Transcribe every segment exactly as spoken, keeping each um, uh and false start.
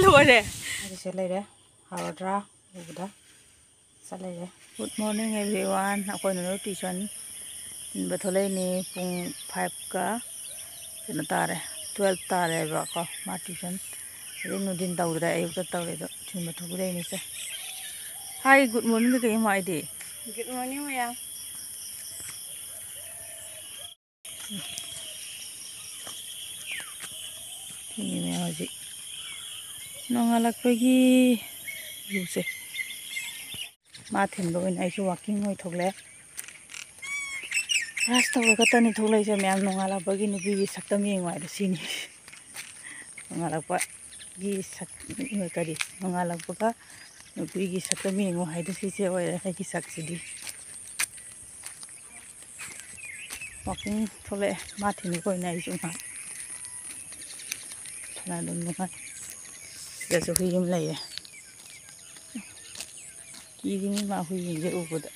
ꯂꯣꯏꯔꯦ꯫ ꯑꯁꯤꯁꯦ ꯂꯩꯔꯦ꯫ ꯍꯥꯎꯔꯗ꯭ꯔꯥ? ꯎꯕꯗ ꯆꯠ ꯂꯩꯔꯦ꯫ Good morning everyone꯫ ꯑꯩꯈꯣꯏꯅ ꯇ꯭ꯌꯨꯁꯟ ꯊꯤꯟꯕ ꯊꯣꯛꯂꯛꯏꯅꯤ꯫ ꯄꯨꯡ ꯐꯥꯏꯚꯀ ꯀꯩꯅꯣ ꯇꯥꯔꯦ, ꯇꯨꯋꯦꯜꯐ ꯇꯥꯔꯦꯕꯀꯣ꯫ ꯃꯥ ꯇ꯭ꯌꯨꯁꯟ ꯍꯧꯖꯤꯛ ꯅꯨꯡꯊꯤꯟ ꯇꯧꯗ꯭ꯔꯦ, ꯑꯌꯨꯛꯇ ꯇꯧꯔꯦ꯫ ꯑꯗꯣ ꯊꯤꯟꯕ ꯊꯣꯛꯂꯛꯏꯅꯤꯁꯦ꯫ ꯍꯥꯏ, good morningꯗ ꯀꯩ ꯍꯥꯏꯗꯤ? Good morning, ꯃꯌꯥꯝ꯫ ꯁꯤꯅꯦ ꯍꯧꯖꯤꯛ ꯅꯣꯡꯉꯥꯜꯂꯛꯄꯒꯤ ꯚ꯭ꯌꯨꯁꯦ꯫ ꯃꯥ ꯊꯤꯟꯕ ꯑꯣꯏꯅ ꯑꯩꯁꯨ ꯋꯥꯛꯀꯤꯡ ꯑꯣꯏ ꯊꯣꯛꯂꯛꯑꯦ꯫ ꯕ꯭ꯔꯁ ꯇꯧꯔꯒ ꯇꯅꯤ ꯊꯣꯛꯂꯛꯏꯁꯦ ꯃꯌꯥꯝ꯫ ꯅꯣꯡꯉꯥꯜꯂꯛꯄꯒꯤ ꯅꯨꯄꯤꯒꯤ ꯁꯛꯇꯝ ꯌꯦꯡꯉꯨ ꯍꯥꯏꯗꯣ ꯁꯤꯅꯤ꯫ ꯅꯣꯡꯉꯥꯜꯂꯛꯄꯒꯤ ꯁꯛ-, ꯀꯔꯤ, ꯅꯣꯡꯉꯥꯜꯂꯛꯄꯒ ꯅꯨꯄꯤꯒꯤ ꯁꯛꯇꯝ ꯌꯦꯡꯉꯨ ꯍꯥꯏꯗꯣ ꯁꯤꯁꯦ ꯑꯣꯏꯔꯦ ꯑꯩꯒꯤ ꯁꯛꯁꯤꯗꯤ꯫ ꯋꯥꯛꯀꯤꯡ ꯊꯣꯛꯂꯛꯑꯦ꯫ ꯃꯥ ꯊꯤꯟꯕ ꯑꯣꯏꯅ ꯑꯩꯁꯨ ꯉꯥꯏꯍꯥꯛ ꯁꯥꯟꯅ ꯑꯗꯨꯝ ꯅꯨꯡꯉꯥꯏ꯫ ꯁꯤꯗꯁꯨ ꯍꯨꯏ ꯑꯃ ꯂꯩꯌꯦ꯫ ꯀꯤꯔꯤꯅꯤ ꯃꯥ ꯍꯨꯏꯁꯤꯡꯁꯦ ꯎꯕꯗ꯫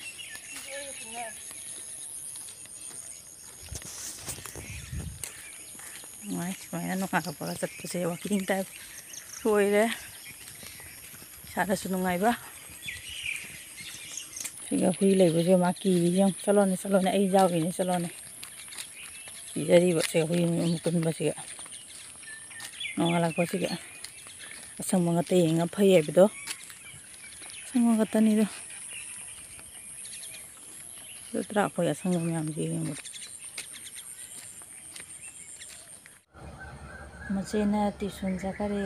ꯅꯨꯡꯉꯥꯏ ꯁꯨꯃꯥꯏꯅ ꯅꯣꯡꯉꯥꯜꯂꯛꯄꯒ ꯆꯠꯄꯁꯦ, ꯋꯥꯛꯀꯤꯡ ꯇꯥꯏꯞ ꯑꯣꯏꯔꯦ꯫ ꯏꯁꯥꯗꯁꯨ ꯅꯨꯡꯉꯥꯏꯕ꯫ ꯁꯤꯒ ꯍꯨꯏ ꯂꯩꯕꯁꯦ ꯃꯥ ꯀꯤꯔꯤ ꯌꯦꯡꯉꯨ꯫ "ꯆꯠꯂꯣꯅꯦ, ꯆꯠꯂꯣꯅꯦ, ꯑꯩ ꯌꯥꯎꯔꯤꯅꯦ, ꯆꯠꯂꯣꯅꯦ"꯫ ꯀꯤꯖꯔꯤꯕ ꯁꯦ ꯍꯨꯏ ꯑꯃꯨꯛ ꯄꯨꯟꯕꯁꯤꯒ꯫ ꯅꯣꯡꯉꯥꯜꯂꯛꯄꯁꯤꯒ꯫ ꯑꯁꯪꯕ ꯉꯥꯛꯇ ꯌꯦꯡꯉ ꯐꯩ ꯍꯥꯏꯕꯗꯣ꯫ ꯑꯁꯪꯕ ꯉꯥꯛꯇꯅꯤꯗꯣ꯫ ꯎꯗ꯭ꯔꯥ ꯑꯩꯈꯣꯏ ꯑꯁꯪꯕ ꯃꯌꯥꯝꯁꯦ ꯌꯦꯡꯕꯗ꯫ ꯃꯆꯦꯅ ꯇ꯭ꯌꯨꯁꯟ ꯆꯠꯈꯔꯦ,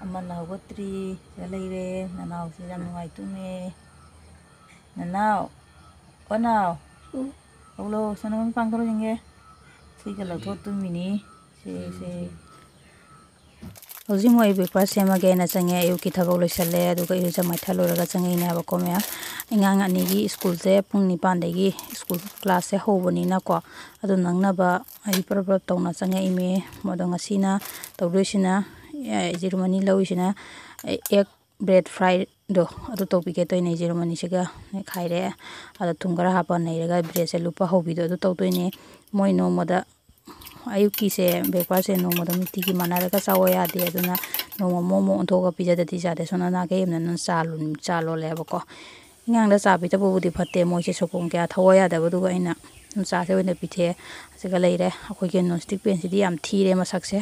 ꯑꯃꯅ ꯍꯧꯒꯠꯇ꯭ꯔꯤ, ꯁꯤꯗ ꯂꯩꯔꯦ꯫ ꯅꯅꯥꯎꯁꯦ ꯌꯥꯝ ꯅꯨꯡꯉꯥꯏ ꯇꯨꯝꯃꯦ꯫ ꯅꯅꯥꯎ, ꯑꯣ ꯅꯥꯎ, ꯎꯝ꯫ ꯍꯧꯒꯠꯂꯣ, ꯁꯣꯝꯗ ꯃꯃꯤ ꯄꯥꯡꯊꯧꯔꯣ ꯌꯦꯡꯒꯦ꯫ ꯁꯤꯒ ꯂꯧꯊꯣꯛ ꯇꯨꯝꯃꯤꯅꯤ꯫ ꯁꯦ, ꯁꯦ꯫ ꯍꯧꯖꯤꯛ ꯃꯣꯏ breakfast ꯁꯦꯝꯃꯒꯦꯅ ꯆꯪꯉꯦ꯫ ꯑꯌꯨꯛꯀꯤ ꯊꯕꯛ ꯂꯣꯏꯁꯜꯂꯦ, ꯑꯗꯨꯒ ꯏꯔꯨꯖ ꯃꯥꯏꯊ ꯂꯣꯏꯔꯒ ꯆꯪꯉꯛꯏꯅꯦꯕꯀꯣ ꯃꯌꯥꯝ꯫ ꯑꯉꯥꯡ ꯑꯅꯤꯒꯤ ꯁ꯭ꯀꯨꯜꯁꯦ ꯄꯨꯡ ꯅꯤꯄꯥꯟꯗꯒꯤ ꯁ꯭ꯀꯨꯜ ꯀ꯭ꯂꯥꯁꯁꯦ ꯍꯧꯕꯅꯤꯅꯀꯣ, ꯑꯗꯨ ꯅꯪꯅꯕ ꯑꯩ ꯄ꯭ꯔꯞ ꯄ꯭ꯔꯞ ꯇꯧꯅ ꯆꯪꯉꯛꯏꯃꯤ꯫ ꯑꯗꯣ ꯉꯁꯤꯅ ꯇꯧꯗꯣꯏꯁꯤꯅ, ꯑꯦ, ꯖꯦꯔꯨꯝ ꯑꯅꯤ ꯂꯧꯔꯤꯁꯤꯅ ꯑꯦꯛ bread fryꯗꯣ ꯑꯗꯨ ꯇꯧꯕꯤꯒꯦ ꯇꯧꯔꯤꯅꯦ꯫ ꯖꯦꯔꯨꯝ ꯑꯅꯤꯁꯤꯒ ꯅꯩꯈꯥꯏꯔꯦ꯫ ꯑꯗ ꯊꯨꯝ ꯈꯔ ꯍꯥꯞꯄ ꯅꯩꯔꯒ breadꯁꯦ ꯂꯨꯞꯄ ꯍꯧꯕꯤꯗꯣ ꯑꯗꯨ ꯇꯧꯗꯣꯏꯅꯦ꯫ ꯃꯣꯏ ꯅꯣꯡꯃꯗ ꯑꯌꯨꯛꯀꯤꯁꯦ breakfastꯁꯦ ꯅꯣꯡꯃꯗ ꯅꯨꯡꯇꯤꯒꯤ ꯃꯥꯟꯅꯔꯒ ꯆꯥꯎ ꯌꯥꯗꯦ꯫ ꯑꯗꯨꯅ ꯅꯣꯡꯃ ꯃꯣꯃꯣ ꯑꯣꯟꯊꯣꯛꯑꯒ ꯄꯤꯖꯗꯗꯤ ꯌꯥꯗꯦ꯫ ꯁꯣꯝꯗ ꯅꯥꯀꯩ ꯑꯃꯅ ꯆꯥ ꯂꯣꯟ-, ꯆꯥ ꯂꯣꯜꯂꯦꯕꯀꯣ꯫ ꯑꯉꯥꯡꯗ ꯆꯥ ꯄꯤꯊꯛꯄꯕꯨꯗꯤ ꯐꯠꯇꯦ, ꯃꯣꯏꯁꯦ ꯁꯪꯒꯣꯝ ꯀꯌꯥ ꯊꯛꯑꯣ ꯌꯥꯗꯕ, ꯑꯗꯨꯒ ꯑꯩꯅ ꯁꯨꯝ ꯆꯥꯁꯦ ꯑꯣꯏꯅ ꯄꯤꯊꯛꯑꯦ꯫ ꯑꯁꯤꯒ ꯂꯩꯔꯦ ꯑꯩꯈꯣꯏꯒꯤ non stick pan ꯁꯤꯗꯤ ꯌꯥꯝ ꯊꯤꯔꯦ ꯃꯁꯛꯁꯦ꯫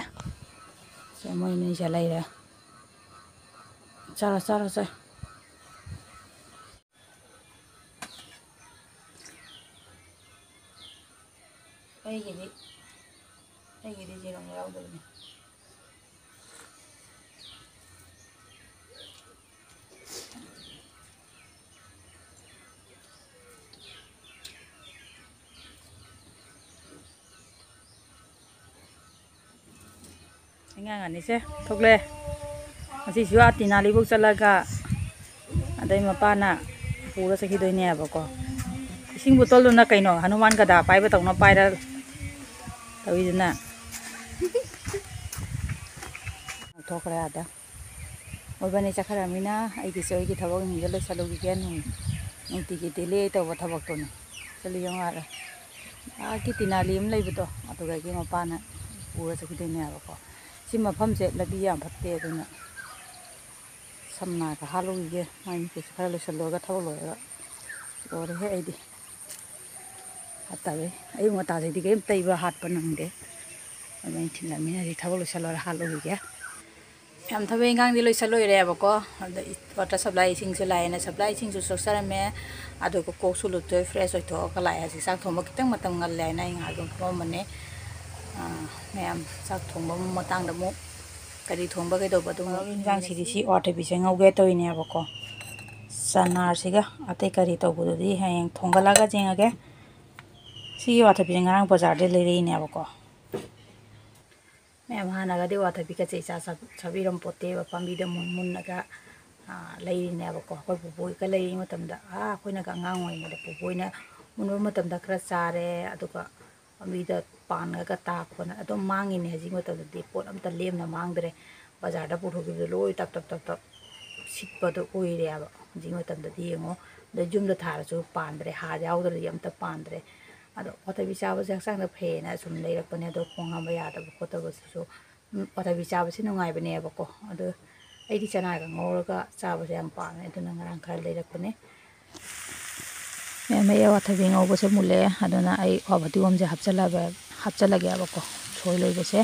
ꯁꯦ ꯃꯣꯏ ꯑꯅꯤꯁꯦ ꯂꯩꯔꯦ꯫ ꯆꯥꯔꯣ, ꯆꯥꯔꯣ, ꯆꯥꯔꯣ꯫ ꯑꯩꯒꯤꯗꯤ, ꯑꯩꯒꯤꯗꯤ ꯖꯤꯔꯣ ꯌꯥꯎꯗꯕꯅꯤ꯫ ꯑꯉꯥꯡ ꯑꯅꯤꯁꯦ ꯊꯣꯛꯂꯛꯑꯦ꯫ ꯉꯁꯤꯁꯨ ꯑꯥ ꯇꯤꯅꯥꯂꯤꯕꯨꯛ ꯆꯠꯂꯒ ꯑꯗꯩ ꯃꯄꯥꯅ ꯄꯨꯔ ꯆꯠꯈꯤꯗꯣꯏꯅꯦꯕꯀꯣ꯫ ꯏꯁꯤꯡ ꯕꯣꯇꯜꯗꯨꯅ ꯀꯩꯅꯣ, ꯍꯅꯨꯃꯥꯟ ꯒꯗꯥ ꯄꯥꯏꯕ ꯇꯧꯅ ꯄꯥꯏꯔ ꯇꯧꯋꯤꯗꯨꯅ꯫ ꯊꯣꯛꯈ꯭ꯔꯦ ꯑꯥꯗ꯫ ꯃꯣꯏꯕꯥꯅꯤ ꯆꯠꯈ꯭ꯔꯃꯤꯅ ꯑꯩꯒꯤꯁꯨ ꯑꯩꯒꯤ ꯊꯕꯛ ꯅꯨꯡꯗ ꯂꯣꯏꯁꯜꯂꯨꯈꯤꯒꯦ꯫ ꯅꯨꯡ-, ꯅꯨꯡꯇꯤꯒꯤ daily ꯑꯩ ꯇꯧꯕ ꯊꯕꯛꯇꯨꯅꯤ꯫ ꯆꯠꯂꯨ ꯌꯦꯡꯉꯨ ꯑꯥꯗ꯫ ꯑꯥꯒꯤ ꯇꯤꯅꯥꯂꯤ ꯑꯃ ꯂꯩꯕꯗꯣ, ꯑꯗꯨꯗꯒꯤ ꯃꯄꯥꯅ ꯄꯨꯔ ꯆꯠꯈꯤꯗꯣꯏꯅꯦꯕꯀꯣ꯫ ꯁꯤ ꯃꯐꯝꯁꯦ ꯂꯝꯕꯤ ꯌꯥꯝ ꯐꯠꯇꯦ, ꯑꯗꯨꯅ ꯁꯝꯅꯥꯒ ꯍꯥꯠꯂꯨꯈꯤꯒꯦ꯫ ꯃꯥꯏ ꯃꯤꯠꯀꯁꯦ ꯈꯔ ꯂꯣꯏꯁꯜꯂꯨꯔꯒ ꯊꯕꯛ ꯂꯣꯏꯔꯒ꯫ ꯂꯣꯏꯔꯦꯍꯦ ꯑꯩꯗꯤ꯫ ꯍꯥꯠꯇꯕꯩ꯫ ꯑꯌꯨꯛ ꯉꯟꯇꯥꯗꯗꯤ ꯀꯔꯤꯝ ꯇꯩꯕ ꯍꯥꯠꯄ ꯅꯪꯗꯦ꯫ ꯑꯗꯨ ꯑꯩꯅ ꯊꯤꯜꯂꯝꯃꯤꯅ ꯍꯧꯖꯤꯛ ꯊꯕꯛ ꯂꯣꯏꯁꯜꯂꯨꯔ ꯍꯥꯠꯂꯨꯈꯤꯒꯦ꯫ ꯌꯥꯝ ꯊꯕꯛ ꯏꯪꯈꯥꯡꯗꯤ ꯂꯣꯏꯁꯜ ꯂꯣꯏꯔꯦꯕꯀꯣ꯫ ꯑꯗ ꯏ-, water supply ꯏꯁꯤꯡꯁꯨ ꯂꯥꯛꯑꯦꯅ supply ꯏꯁꯤꯡꯁꯨ ꯁꯣꯛꯆꯔꯝꯃꯦ꯫ ꯑꯗꯨꯒ ꯀꯣꯛꯁꯨ ꯂꯨꯊꯣꯛꯑꯦ, fresh ꯑꯣꯏꯊꯣꯛꯑꯒ ꯂꯥꯛꯑꯦ꯫ ꯍꯧꯖꯤꯛ ꯆꯥꯛ ꯊꯣꯡꯕ ꯈꯤꯇꯪ ꯃꯇꯝ ꯉꯜꯂꯦ ꯍꯥꯏꯅ ꯑꯩ ꯉꯥꯏꯍꯥꯛ ꯑꯗꯨꯝ ꯐꯝꯃꯝꯕꯅꯦ꯫ ꯑꯥ, ꯃꯌꯥꯝ ꯆꯥꯛ ꯊꯣꯡꯕ ꯃꯇꯥꯡꯗ ꯑꯃꯨꯛ ꯀꯔꯤ ꯊꯣꯡꯕ ꯀꯩꯗꯧꯕ ꯑꯗꯨꯝ ꯏꯟꯖꯥꯡꯁꯤꯗꯤ ꯁꯤ ꯑꯋꯥꯊꯕꯤꯁꯦ ꯉꯧꯒꯦ ꯇꯧꯔꯤꯅꯦꯕꯀꯣ꯫ ꯆꯅꯥꯁꯤꯒ ꯑꯇꯩ ꯀꯔꯤ ꯇꯧꯕꯗꯨꯗꯤ ꯍꯌꯦꯡ ꯊꯣꯡꯒꯠꯂꯒ ꯌꯦꯡꯉꯒꯦ꯫ ꯁꯤꯒꯤ ꯑꯋꯥꯊꯕꯤꯁꯦ ꯉꯔꯥꯡ ꯕꯖꯥꯔꯗꯩ ꯂꯩꯔꯛꯏꯅꯦꯕꯀꯣ꯫ ꯃꯌꯥꯝ ꯍꯥꯟꯅꯒꯗꯤ ꯑꯋꯥꯊꯕꯤꯒꯁꯦ ꯏꯆꯥ ꯆꯥ-, ꯆꯥꯕꯤꯔꯝꯄꯣꯠꯇꯦꯕ꯫ ꯄꯥꯝꯕꯤꯗ ꯃꯨꯟ ꯃꯨꯟꯅꯒ, ꯑꯥ, ꯂꯩꯔꯤꯅꯦꯕꯀꯣ꯫ ꯑꯩꯈꯣꯏ ꯄꯨꯄꯨ ꯍꯣꯏꯒ ꯂꯩꯔꯤ ꯃꯇꯝꯗ, ꯑꯥ, ꯑꯩꯈꯣꯏꯅꯒ ꯑꯉꯥꯡ ꯑꯣꯏꯔꯤꯉꯩꯗ ꯄꯨꯄꯨ ꯍꯣꯏꯅ ꯃꯨꯟꯕ ꯃꯇꯝꯗ ꯈꯔ ꯆꯥꯔꯦ, ꯑꯗꯨꯒ ꯄꯥꯝꯕꯤꯗ ꯄꯥꯟꯒꯒ ꯇꯥ ꯈꯣꯠꯅ ꯑꯗꯨꯝ ꯃꯥꯡꯉꯤꯅꯦ꯫ ꯍꯧꯖꯤꯛ ꯃꯇꯝꯗꯗꯤ ꯄꯣꯠ ꯑꯝꯇ ꯂꯦꯝꯅ ꯃꯥꯡꯗ꯭ꯔꯦ꯫ ꯕꯖꯥꯔꯗ ꯄꯨꯊꯣꯛꯈꯤꯕꯗꯣ ꯂꯣꯏ ꯇꯞ ꯇꯞ ꯇꯞ ꯇꯞ ꯁꯤꯠꯄꯗꯣ ꯑꯣꯏꯔꯦꯕ꯫ ꯍꯧꯖꯤꯛ ꯃꯇꯝꯗꯗꯤ ꯌꯦꯡꯉꯣ, ꯑꯗꯩ ꯌꯨꯝꯗ ꯊꯥꯔꯁꯨ ꯄꯥꯟꯗ꯭ꯔꯦ, ꯍꯥꯔ ꯌꯥꯎꯗ꯭ꯔꯗꯤ ꯑꯝꯇ ꯄꯥꯟꯗ꯭ꯔꯦ꯫ ꯑꯗꯣ ꯑꯋꯥꯊꯕꯤ ꯆꯥꯕꯁꯦ ꯍꯛꯆꯥꯡꯗ ꯐꯩꯌꯦꯅ ꯁꯨꯝ ꯂꯩꯔꯛꯄꯅꯦ꯫ ꯑꯗꯣ ꯈꯣꯡ ꯍꯥꯝꯕ ꯌꯥꯗꯕ ꯈꯣꯠꯇꯕꯁꯤꯁꯨ ꯋꯥꯊꯕꯤ ꯆꯥꯕꯁꯦ ꯅꯨꯡꯉꯥꯏꯕꯅꯦꯕꯀꯣ꯫ ꯑꯗꯣ ꯑꯩꯗꯤ ꯆꯅꯥꯒ ꯉꯧꯔꯒ ꯆꯥꯕꯁꯦ ꯌꯥꯝ ꯄꯥꯝꯃꯦ, ꯑꯗꯨꯅ ꯉꯔꯥꯡ ꯈꯔ ꯂꯩꯔꯛꯄꯅꯦ꯫ ꯃꯌꯥꯝ ꯑꯩ ꯋꯥꯊꯕꯤ ꯉꯧꯕꯁꯦ ꯃꯨꯜꯂꯦ, ꯑꯗꯨꯅ ꯑꯩ ꯋꯥ ꯐꯗꯤꯒꯣꯝꯁꯦ ꯍꯥꯞꯆꯜꯂꯒ, ꯍꯥꯞꯆꯜꯂꯒꯦꯕꯀꯣ꯫ ꯁꯣꯏ ꯂꯣꯏꯕꯁꯦ꯫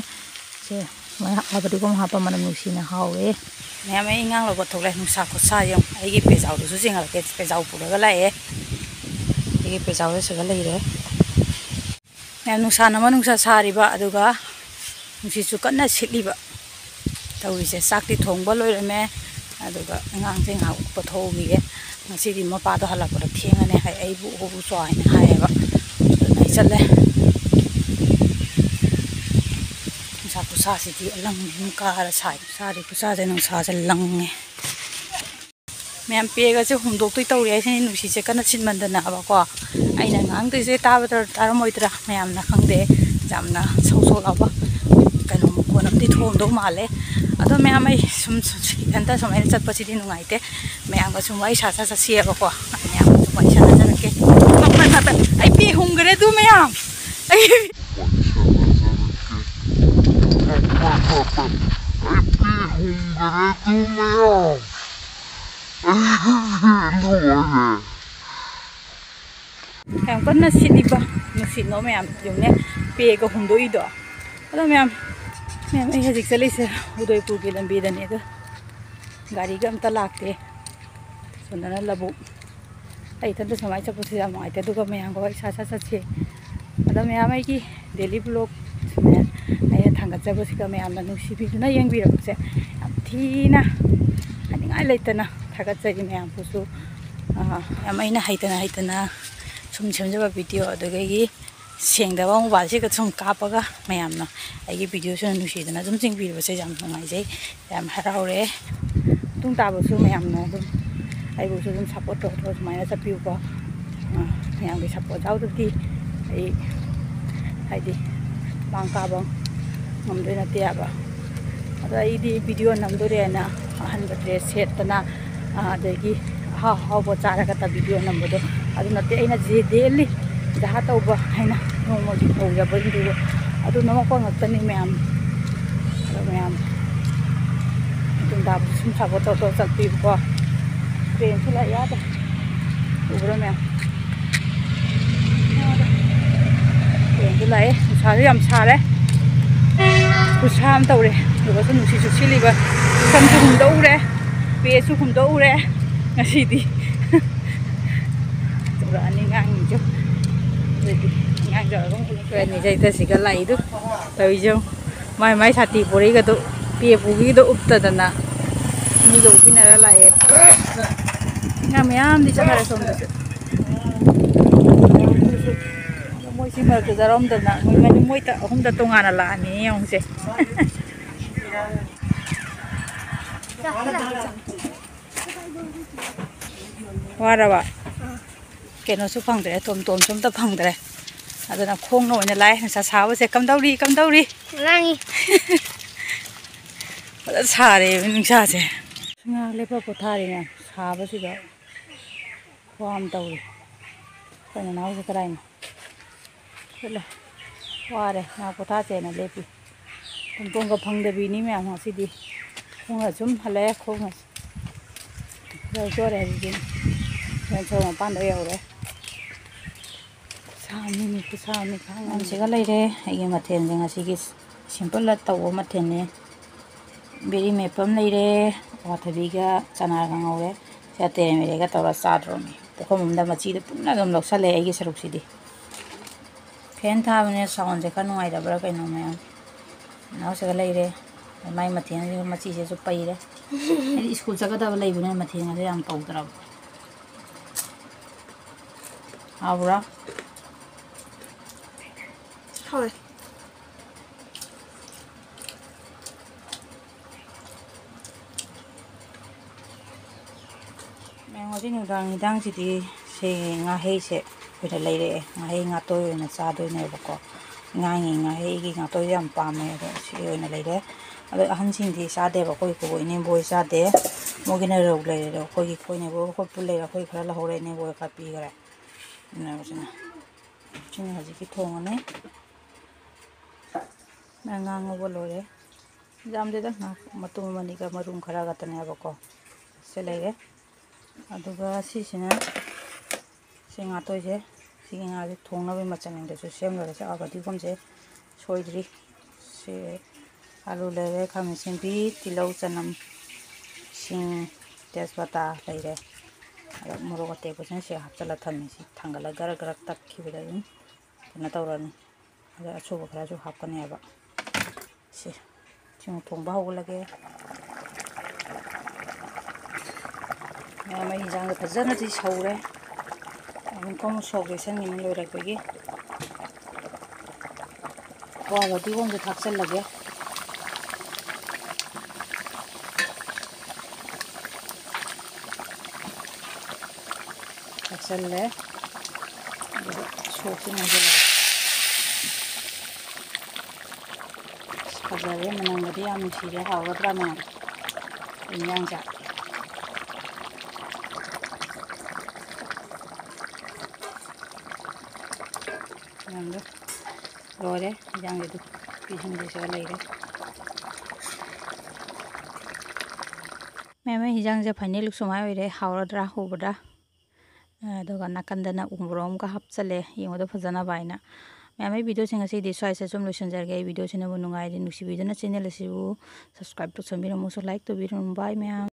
ꯁꯦ, ꯃꯌꯥꯝ ꯋꯥ ꯐꯗꯤꯒꯣꯝ ꯍꯥꯞꯄ ꯃꯅꯝ ꯅꯨꯡꯁꯤꯅ ꯍꯥꯎꯋꯦ꯫ ꯃꯌꯥꯝ ꯑꯩ ꯏꯟꯉꯥꯡ ꯂꯧꯕ ꯊꯣꯛꯂꯦ꯫ ꯅꯨꯡꯁꯥ ꯈꯨꯠꯁꯥ ꯌꯦꯡꯉꯨ꯫ ꯑꯩꯒꯤ ꯄꯦꯖꯥꯎꯗꯨꯁꯨ ꯆꯤꯡꯍꯜꯂꯛꯀꯦ꯫ ꯄꯦꯖꯥꯎ ꯄꯨꯔꯒ ꯂꯥꯛꯑꯦ꯫ ꯑꯩꯒꯤ ꯄꯦꯖꯥꯎꯗ ꯁꯤꯗ ꯂꯩꯔꯦ꯫ ꯃꯌꯥꯝ ꯅꯨꯡꯁꯥꯅ ꯑꯃ ꯅꯨꯡꯁꯥ ꯁꯥꯔꯤꯕ, ꯑꯗꯨꯒ ꯅꯨꯡꯁꯤꯠꯁꯨ ꯀꯟꯅ ꯁꯤꯠꯂꯤꯕ꯫ ꯇꯧꯔꯤꯁꯦ꯫ ꯆꯥꯛꯇꯤ ꯊꯣꯡꯕ ꯂꯣꯏꯔꯝꯃꯦ꯫ ꯑꯗꯨꯒ ꯑꯉꯥꯡꯁꯦ ꯉꯥꯏꯍꯥꯛ ꯄꯣꯊꯣꯛꯎꯈꯤꯒꯦ꯫ ꯉꯁꯤꯗꯤ ꯃꯄꯥꯗꯣ ꯍꯜꯂꯛꯄꯗ ꯊꯦꯡꯉꯅꯤ ꯍꯥꯏ, ꯑꯩꯕꯨ ꯎꯕꯨ ꯆꯣ ꯍꯥꯏꯅ ꯍꯥꯏꯌꯦꯕ꯫ ꯑꯗꯨꯅ ꯑꯩ ꯆꯠꯂꯦ꯫ ꯅꯨꯡꯁꯥ ꯈꯨꯁꯥꯁꯤꯗꯤ ꯑꯂꯪꯕ ꯑꯗꯨꯝ ꯀꯥꯔ ꯁꯥꯏ꯫ ꯈꯨꯁꯥꯗꯤ ꯈꯨꯁꯥꯁꯦ, ꯅꯨꯡꯁꯥꯁꯦ ꯂꯪꯉꯦ꯫ ꯃꯌꯥꯝ ꯄꯦꯒꯁꯦ ꯍꯨꯝꯗꯣꯛꯇꯣꯏ ꯇꯧꯔꯤ ꯍꯥꯏꯁꯤꯅꯤ, ꯅꯨꯡꯁꯤꯠꯁꯦ ꯀꯟꯅ ꯁꯤꯠꯃꯟꯗꯅꯕꯀꯣ꯫ ꯑꯩꯅ ꯉꯥꯡꯗꯣꯏꯁꯦ ꯇꯥꯕꯗ ꯇꯥꯔꯝꯃꯣꯏꯗ꯭ꯔꯥ ꯃꯌꯥꯝꯅ ꯈꯪꯗꯦ, ꯌꯥꯝꯅ ꯁꯧ ꯁꯧ ꯂꯥꯎꯕ ꯀꯩꯅꯣ ꯃꯈꯣꯟ ꯑꯃꯗꯤ ꯊꯣꯛꯑꯝꯗꯧ ꯃꯥꯜꯂꯦ꯫ ꯑꯗꯣ ꯃꯌꯥꯝ, ꯑꯩ ꯁꯨꯝ, ꯁꯨꯝ ꯏꯊꯟꯇ ꯁꯨꯃꯥꯏꯅ ꯆꯠꯄꯁꯤꯗꯤ ꯅꯨꯡꯉꯥꯏꯇꯦ, ꯃꯌꯥꯝꯒ ꯁꯨꯝ ꯋꯥꯔꯤ ꯁꯥ ꯁꯥ ꯆꯠꯁꯤꯑꯕꯀꯣ꯫ ꯃꯌꯥꯝꯒ ꯁꯨꯝ ꯋꯥꯔꯤ ꯁꯥꯟꯅꯖꯔꯛꯀꯦ꯫ ꯐꯠ, ꯐꯠ, ꯐꯠ, ꯐꯠ꯫ ꯑꯩ ꯄꯦ ꯍꯨꯝꯈ꯭ꯔꯦ ꯑꯗꯨ ꯃꯌꯥꯝ꯫ ꯑꯩ ꯑꯩ ꯄꯦ ꯍꯨꯝꯈ꯭ꯔꯦ ꯑꯗꯨ ꯃꯌꯥꯝ꯫ ꯑꯩ ꯂꯣꯏꯔꯦ꯫ ꯌꯥꯝ ꯀꯟꯅ ꯁꯤꯠꯂꯤꯕ ꯅꯨꯡꯁꯤꯠꯅꯣ ꯃꯌꯥꯝ, ꯌꯦꯡꯉꯨꯅꯦ, ꯄꯦꯒ ꯍꯨꯝꯗꯣꯛꯏꯗꯣ꯫ ꯑꯗꯣ ꯃꯌꯥꯝ, ꯃꯌꯥꯝ, ꯑꯩ ꯍꯧꯖꯤꯛ ꯆꯠꯂꯤꯁꯦ ꯎꯗꯣꯏꯄꯨꯔꯒꯤ ꯂꯝꯕꯤꯗꯅꯦ꯫ ꯑꯗꯣ ꯒꯥꯔꯤꯒ ꯑꯝꯇ ꯂꯥꯛꯇꯦ꯫ ꯁꯣꯝꯗꯅ ꯂꯧꯕꯨꯛ꯫ ꯑꯩ ꯏꯊꯟꯇ ꯁꯨꯃꯥꯏꯅ ꯆꯠꯄꯁꯦ ꯌꯥꯝ ꯅꯨꯡꯉꯥꯏꯇꯦ꯫ ꯑꯗꯨꯒ ꯃꯌꯥꯝꯒ ꯋꯥꯔꯤ ꯁꯥ ꯁꯥ ꯆꯠꯁꯦ꯫ ꯑꯗꯣ ꯃꯌꯥꯝ, ꯑꯩꯒꯤ daily vlog ꯁꯨꯃꯥꯏꯅ ꯑꯩꯅ ꯊꯥꯡꯒꯠꯆꯕꯁꯤꯒ ꯃꯌꯥꯝꯅ ꯅꯨꯡꯁꯤꯕꯤꯗꯨꯅ ꯌꯦꯡꯕꯤꯔꯛꯄꯁꯦ ꯌꯥꯝ ꯊꯤꯅ ꯍꯥꯏꯅꯤꯡꯉꯥꯏ ꯂꯩꯇꯅ ꯊꯥꯒꯠꯆꯔꯤ ꯃꯌꯥꯝꯕꯨꯁꯨ꯫ ꯑꯥ, ꯌꯥꯝ ꯑꯩꯅ ꯍꯩꯇꯅ ꯍꯩꯇꯅ ꯁꯨꯝ ꯁꯦꯝꯖꯕ video, ꯑꯗꯨꯗꯒꯤ ꯁꯦꯡꯗꯕ ꯃꯣꯕꯥꯏꯜꯁꯤꯒ ꯁꯨꯝ ꯀꯥꯞꯄꯒ ꯃꯌꯥꯝꯅ ꯑꯩꯒꯤ videoꯁꯤꯅ ꯅꯨꯡꯁꯤꯗꯅ ꯑꯗꯨꯝ ꯆꯦꯟꯕꯤꯔꯤꯕꯁꯦ ꯌꯥꯝ ꯅꯨꯡꯉꯥꯏꯖꯩ, ꯌꯥꯝ ꯍꯔꯥꯎꯔꯦ꯫ ꯃꯇꯨꯡ ꯇꯥꯕꯁꯨ ꯃꯌꯥꯝꯅ ꯑꯗꯨꯝ ꯑꯩꯕꯨꯁꯨ ꯑꯗꯨꯝ support ꯇꯧꯔꯒ ꯁꯨꯃꯥꯏꯅ ꯆꯠꯄꯤꯌꯨꯀꯣ꯫ ꯑꯥ, ꯃꯌꯥꯝꯒꯤ support ꯌꯥꯎꯗ꯭ꯔꯗꯤ ꯑꯩ, ꯍꯥꯏꯗꯤ, ꯃꯥꯡ ꯀꯥꯕ ꯉꯝꯗꯣꯏ ꯅꯠꯇꯦ ꯍꯥꯏꯕ꯫ ꯑꯗꯣ ꯑꯩꯗꯤ video ꯅꯝꯗꯣꯔꯦꯅ ꯑꯍꯟꯕ dress ꯁꯦꯠꯇꯅ, ꯑꯥ, ꯑꯗꯒꯤ ꯑꯍꯥꯎ ꯑꯍꯥꯎꯕ ꯆꯥꯔꯒꯇ video ꯅꯝꯕꯗꯣ ꯑꯗꯨ ꯅꯠꯇꯦ꯫ ꯑꯩꯅ ꯖꯦ daily ꯖꯍꯥ ꯇꯧꯕ ꯍꯥꯏꯅ ꯅꯣꯡꯃꯒꯤ ꯇꯧꯖꯕ video ꯑꯗꯨ ꯅꯝꯃꯛꯄ ꯉꯥꯛꯇꯅꯤ ꯃꯌꯥꯝ꯫ ꯃꯌꯥꯝ ꯗꯨꯝꯗꯥꯕꯨ ꯁꯨꯝ ꯁꯥꯄꯣꯠ ꯇꯧ ꯇꯧ ꯆꯠꯄꯤꯕꯀꯣ꯫ ꯇ꯭ꯔꯦꯟꯁꯨ ꯂꯥꯛ ꯌꯥꯗꯦ꯫ ꯎꯕ꯭ꯔꯥ ꯃꯌꯥꯝ? ꯇ꯭ꯔꯦꯟꯁꯨ ꯂꯥꯛꯑꯦ꯫ ꯅꯨꯡꯁꯥꯁꯨ ꯌꯥꯝ ꯁꯥꯔꯦ꯫ ꯈꯨꯠꯁꯥ ꯑꯃ ꯇꯧꯔꯦ꯫ ꯑꯗꯨꯒꯁꯨ ꯅꯨꯡꯁꯤꯠꯁꯨ ꯁꯤꯠꯂꯤꯕ꯫ ꯁꯝꯁꯨ ꯍꯨꯝꯗꯣꯛꯎꯔꯦ꯫ ꯄꯦꯁꯨ ꯍꯨꯝꯗꯣꯛꯎꯔꯦ꯫ ꯉꯁꯤꯗꯤ ꯇꯧꯔꯛꯑꯅꯤ ꯑꯉꯥꯡꯁꯤꯡꯁꯨ꯫ ꯑꯗꯨꯗꯤ ꯑꯉꯥꯡꯁꯨ ꯑꯗꯨꯝ ꯈꯨꯂꯛꯄ ꯑꯅꯤ ꯆꯩꯇ ꯁꯤꯒ ꯂꯥꯛꯏꯗꯨ ꯇꯧꯔꯤꯁꯦ ꯌꯦꯡꯉꯨ꯫ ꯃꯥꯏ ꯃꯥꯏ ꯁꯥꯇꯤ ꯄꯨꯔꯛꯏꯒꯗꯣ ꯄꯦ ꯄꯨꯈꯤꯗꯣ ꯎꯞꯇꯗꯅ ꯃꯤꯒ ꯎꯞꯄꯤꯟꯅꯔ ꯂꯥꯛꯑꯦ꯫ ꯉꯥ ꯃꯌꯥꯝꯗꯤ ꯆꯠꯈꯔꯦ ꯁꯣꯝꯗꯁꯨ꯫ ꯃꯣꯏ ꯁꯤ ꯃꯔꯛꯇ ꯆꯠꯂꯝꯗꯅ ꯃꯣꯏ ꯃꯅꯤꯡ ꯃꯣꯏ ꯑꯍꯨꯝꯗ ꯇꯣꯉꯥꯟꯅ ꯂꯥꯛꯑꯅꯤ ꯌꯦꯡꯉꯨꯁꯦ꯫ ꯋꯥꯔꯕ? ꯀꯩꯅꯣꯁꯨ ꯐꯪꯗ꯭ꯔꯦ, ꯇꯣꯝ ꯇꯣꯝꯁꯨ ꯑꯝꯇ ꯐꯪꯗ꯭ꯔꯦ꯫ ꯑꯗꯨꯅ ꯈꯣꯡꯅ ꯑꯣꯏꯅ ꯂꯥꯛꯑꯦ꯫ ꯅꯨꯡꯁꯥ ꯁꯥꯕꯁꯦ ꯀꯝꯗꯧꯔꯤ, ꯀꯝꯗꯧꯔꯤ? ꯂꯥꯡꯉꯤ꯫ ꯐꯖꯅ ꯁꯥꯔꯦꯕ ꯅꯨꯡꯁꯥꯁꯦ꯫ ꯉꯥꯏꯍꯥꯛ ꯂꯦꯞꯄ ꯄꯣꯊꯥꯔꯤꯅꯦ ꯁꯥꯕꯁꯤꯗ꯫ ꯈꯨꯋꯥ ꯑꯃ ꯇꯧꯔꯤ꯫ ꯑꯩꯈꯣꯏ ꯅꯅꯥꯎꯁꯦ ꯀꯗꯥꯏꯅꯣ? ꯆꯠꯂꯦ꯫ ꯋꯥꯔꯦ꯫ ꯉꯥꯏꯍꯥꯛ ꯄꯣꯊꯥꯁꯦꯅ ꯂꯦꯞꯄꯤ꯫ ꯇꯣꯝꯇꯣꯝꯒ ꯐꯪꯗꯕꯤꯅꯤ ꯃꯌꯥꯝ ꯉꯁꯤꯗꯤ꯫ ꯈꯣꯡꯅ ꯁꯨꯝ ꯍꯜꯂꯛꯑꯦ꯫ ꯈꯣꯡꯅ ꯌꯧꯗꯣꯔꯦ ꯍꯧꯖꯤꯛꯇꯤ꯫ ꯁꯣꯔꯣꯛ ꯃꯄꯥꯟꯗ ꯌꯧꯔꯦ꯫ ꯈꯨꯠꯁꯥ ꯑꯃꯅꯤ, ꯈꯨꯠꯁꯥ ꯑꯃꯅꯤ ꯈꯥꯡ ꯉꯝꯗꯦ꯫ ꯁꯤꯒ ꯂꯩꯔꯦ ꯑꯩꯒꯤ ꯃꯊꯦꯜꯁꯦ ꯉꯁꯤꯒꯤ꯫ ꯁꯤꯝꯄꯜꯗ ꯇꯧꯕ ꯃꯊꯦꯜꯅꯦ꯫ ꯕꯦꯔꯤ ꯃꯦꯠꯄ ꯑꯃ ꯂꯩꯔꯦ, ꯑꯋꯥꯊꯕꯤꯒ ꯆꯅꯥꯒ ꯉꯧꯔꯦ꯫ ꯁꯤ ꯑꯇꯩ ꯃꯦꯔꯦꯒ ꯇꯧꯔ ꯆꯥꯗ꯭ꯔꯣꯃꯤ꯫ ꯄꯨꯈꯝ ꯑꯃꯗ ꯃꯆꯤꯗ ꯄꯨꯟꯅ ꯑꯗꯨꯝ ꯂꯧꯁꯜꯂꯦ ꯑꯩꯒꯤ ꯁꯔꯨꯛꯁꯤꯗꯤ꯫ ꯐꯦꯟ ꯊꯥꯕꯅꯤꯅ ꯁꯥꯎꯟꯁꯦ ꯈꯔ ꯅꯨꯡꯉꯥꯏꯇꯕ꯭ꯔꯥ ꯀꯩꯅꯣ ꯃꯌꯥꯝ꯫ ꯅꯥꯎꯁꯤꯒ ꯂꯩꯔꯦ꯫ ꯃꯥꯏ ꯃꯊꯦꯜꯁꯤꯒ ꯃꯆꯤꯁꯤꯁꯨ ꯄꯩꯔꯦ꯫ ꯑꯩꯗꯤ ꯁ꯭ꯀꯨꯜ ꯆꯠꯀꯗꯕ ꯂꯩꯕꯅꯤꯅ ꯃꯊꯦꯜꯒꯁꯦ ꯌꯥꯝ ꯇꯧꯗ꯭ꯔꯕ꯫ ꯍꯥꯎꯕ꯭ꯔꯥ? ꯍꯥꯎꯋꯦ꯫ ꯃꯌꯥꯝ, ꯉꯁꯤ ꯅꯨꯡꯗꯥꯡ ꯍꯤꯟꯖꯥꯡꯁꯤꯗꯤ ꯁꯤ ꯉꯥꯍꯩꯁꯦ ꯑꯣꯏꯅ ꯂꯩꯔꯛꯑꯦ꯫ ꯉꯥꯍꯩ ꯉꯥꯇꯣꯏ ꯑꯣꯏꯅ ꯆꯥꯗꯣꯏꯅꯦꯕꯀꯣ꯫ ꯑꯉꯥꯡꯒꯤ ꯉꯥꯍꯩꯒꯤ ꯉꯥꯇꯣꯏꯁꯦ ꯌꯥꯝ ꯄꯥꯝꯃꯦ, ꯑꯗꯣ ꯁꯤ ꯑꯣꯏꯅ ꯂꯩꯔꯦ꯫ ꯑꯗꯣ ꯑꯍꯟꯁꯤꯡꯗꯤ ꯆꯥꯗꯦꯕ, ꯑꯩꯈꯣꯏ ꯄꯨꯕꯣꯛ ꯏꯅꯦꯝꯕꯣꯏ ꯆꯥꯗꯦ꯫ ꯃꯣꯏꯒꯤꯅ ꯔꯧ ꯂꯩꯔꯦ, ꯑꯗꯣ ꯑꯩꯈꯣꯏꯒꯤ ꯑꯩꯈꯣꯏ ꯅꯦꯝꯕꯣꯏ ꯑꯩꯈꯣꯏ ꯄꯨ ꯂꯩꯔꯦ, ꯑꯩꯈꯣꯏ ꯈꯔ ꯂꯧꯍꯧꯔꯦ, ꯏꯅꯦꯝꯕꯣꯏ ꯈꯔ ꯄꯤꯈ꯭ꯔꯦ꯫ ꯑꯗꯨꯅ ꯁꯤꯅ ꯁꯤꯅ ꯍꯧꯖꯤꯛꯀꯤ ꯊꯣꯡꯉꯅꯤ꯫ ꯉꯥ ꯉꯧꯕ ꯂꯣꯏꯔꯦ꯫ ꯌꯥꯝꯗꯦꯗ, ꯉꯥ ꯃꯇꯨꯝ ꯑꯃꯅꯤꯒ ꯃꯔꯨꯝ ꯈꯔ ꯈꯛꯇꯅꯦꯕꯀꯣ꯫ ꯁꯤ ꯂꯩꯔꯦ꯫ ꯑꯗꯨꯒ ꯁꯤꯁꯤꯅ, ꯁꯤ ꯉꯥꯇꯣꯏꯁꯦ, ꯁꯤꯒꯤ ꯉꯥꯁꯦ ꯊꯣꯡꯅꯕꯒꯤ ꯃꯆꯜꯁꯤꯡꯗꯁꯨ ꯁꯦꯝ ꯂꯣꯏꯔꯦ꯫ ꯁꯤ ꯐꯗꯤꯒꯣꯝꯁꯦ ꯁꯣꯏꯗ꯭ꯔꯤ꯫ ꯁꯤ ꯑꯂꯨ ꯂꯩꯔꯦ, ꯈꯥꯃꯦꯟ ꯑꯁꯤꯟꯕꯤ, ꯇꯤꯜꯍꯧ, ꯆꯅꯝ, ꯁꯤꯡ, ꯇꯦꯖꯄꯇꯥ ꯂꯩꯔꯦ꯫ ꯑꯗ ꯃꯣꯔꯣꯛ ꯑꯇꯦꯛꯄꯁꯤꯅ ꯁꯤ ꯍꯥꯞꯆꯤꯜꯂ ꯊꯝꯃꯤ꯫ ꯁꯤ ꯊꯥꯡꯒꯠꯂ ꯒꯔ ꯒꯔ ꯇꯛꯈꯤꯕꯗ ꯑꯗꯨꯝ ꯀꯩꯅꯣ ꯇꯧꯔꯅꯤ꯫ ꯑꯗ ꯑꯁꯨꯕ ꯈꯔꯁꯨ ꯍꯥꯞꯀꯅꯦꯕ꯫ ꯁꯤ, ꯁꯤ ꯑꯃꯨꯛ ꯊꯣꯡꯕ ꯍꯧꯒꯠꯂꯒꯦ꯫ ꯃꯌꯥꯝ, ꯑꯩ ꯏꯟꯖꯥꯡꯗꯣ ꯐꯖꯅꯗꯤ ꯁꯧꯔꯦ꯫ ꯑꯃꯨꯛꯀ ꯑꯃꯨꯛ ꯁꯣꯛ ꯌꯩꯁꯟꯒꯅꯤ ꯂꯣꯏꯔꯛꯄꯒꯤ꯫ ꯍꯋꯥꯏ ꯐꯗꯤꯒꯣꯝꯁꯨ ꯊꯥꯛꯆꯜꯂꯒꯦ꯫ ꯊꯥꯛꯆꯜꯂꯦ꯫ ꯑꯗꯨꯒ ꯁꯣꯛꯁꯨ ꯉꯧꯖꯜꯂꯒꯦ꯫ ꯑꯁ, ꯐꯖꯔꯦ, ꯃꯅꯝꯒꯗꯤ ꯌꯥꯝ ꯅꯨꯡꯁꯤꯔꯦ꯫ ꯍꯥꯎꯒꯗ꯭ꯔꯥ ꯃꯌꯥꯝ? ꯏꯟꯖꯥꯡꯁꯦ꯫ ꯃꯌꯥꯝꯗꯣ ꯂꯣꯏꯔꯦ꯫ ꯏꯟꯖꯥꯡꯁꯦ ꯑꯗꯨ ꯄꯤꯁꯤꯟꯕꯤꯁꯤꯒ ꯂꯩꯔꯦ꯫ ꯃꯌꯥꯝ, ꯑꯩ ꯏꯟꯖꯥꯡꯁꯦ final look ꯁꯨꯃꯥꯏꯅ ꯑꯣꯏꯔꯦ꯫ ꯍꯥꯎꯔꯗ꯭ꯔꯥ ꯎꯕꯗ? ꯑꯗꯨꯒ ꯅꯥꯀꯟꯗꯅ ꯎ ꯃꯣꯔꯣꯛ ꯑꯃꯒ ꯍꯥꯞꯆꯜꯂꯦ, ꯌꯦꯡꯕꯗ ꯐꯖꯅꯕ ꯍꯥꯏꯅ꯫ ꯃꯌꯥꯝ, ꯑꯩ video ꯁꯦ ꯉꯁꯤꯗꯤ ꯁ꯭ꯋꯥꯏꯁꯤꯗ ꯁꯨꯝ ꯂꯣꯏꯁꯤꯟꯖꯔꯒꯦ꯫ ꯑꯩ video ꯁꯤ ꯅꯪꯕꯨ ꯅꯨꯡꯉꯥꯏꯔꯗꯤ ꯅꯨꯡꯁꯤꯕꯤꯗꯨꯅ channel ꯑꯁꯤꯕꯨ subscribe ꯇꯧꯁꯟꯕꯤꯔꯝꯃꯨ, like ꯇꯧꯕꯤꯔꯝꯃꯨ꯫ Bye ꯃꯌꯥꯝ꯫